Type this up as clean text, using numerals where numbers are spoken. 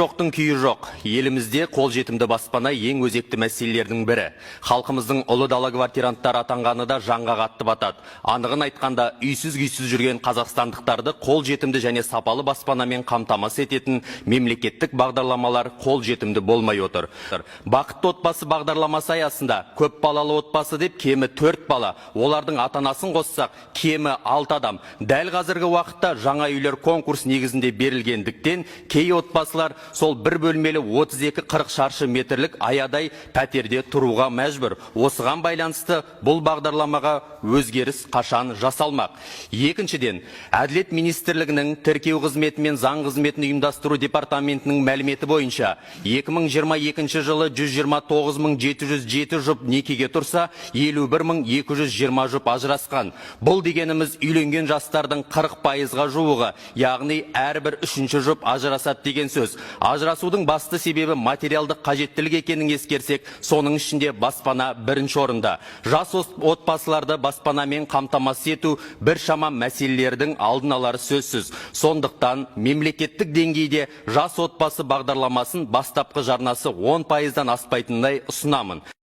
Жоқтың күйі жоқ. Елімізде қолжетімді баспана ең өзекті мәселелердің бірі. Халқымыздың ұлы дала квартиранттары атанғаны да жанға қатты батады. Анығын айтқанда, үйсіз күйсіз жүрген қазақстандықтарды қолжетімді және сапалы баспанамен қамтамасыз ететін мемлекеттік бағдарламалар қолжетімді болмай отыр. Бақытты отбасы бағдарламасы аясында көп балалы отбасы деп кемі төрт бала, олардың ата-анасын қоссақ, кемі алты адам. Дәл қазіргі уақытта жаңа үйлер конкурс негізінде берілгендіктен, кей отбасылар сол бір бөлмелі 32-40 шаршы метрлік аядай пәтерде тұруға мәжбүр. Осыған байланысты бұл бағдарламаға өзгеріс қашан жасалмақ? Екіншіден, Әділет министрлігінің тіркеу қызметі мен заң қызметін ұйымдастыру департаментінің мәліметі бойынша, 2022 жылы 129 707 жұп некеге тұрса, 51 220 жұп ажырасқан. Бұл дегеніміз үйленген жастардың 40%-ға жуығы, яғни әрбір үшінші жұп ажырасады деген сөз. Ажырасудың басты себебі материалдық қажеттілік екенін ескерсек, соның ішінде баспана бірінші орында. Жас отбасыларды баспанамен қамтамасыз ету біршама мәселелердің алдын алары сөзсіз. Сондықтан мемлекеттік деңгейде жас отбасы бағдарламасын бастапқы жарнасы 10%-дан аспайтындай ұсынамын.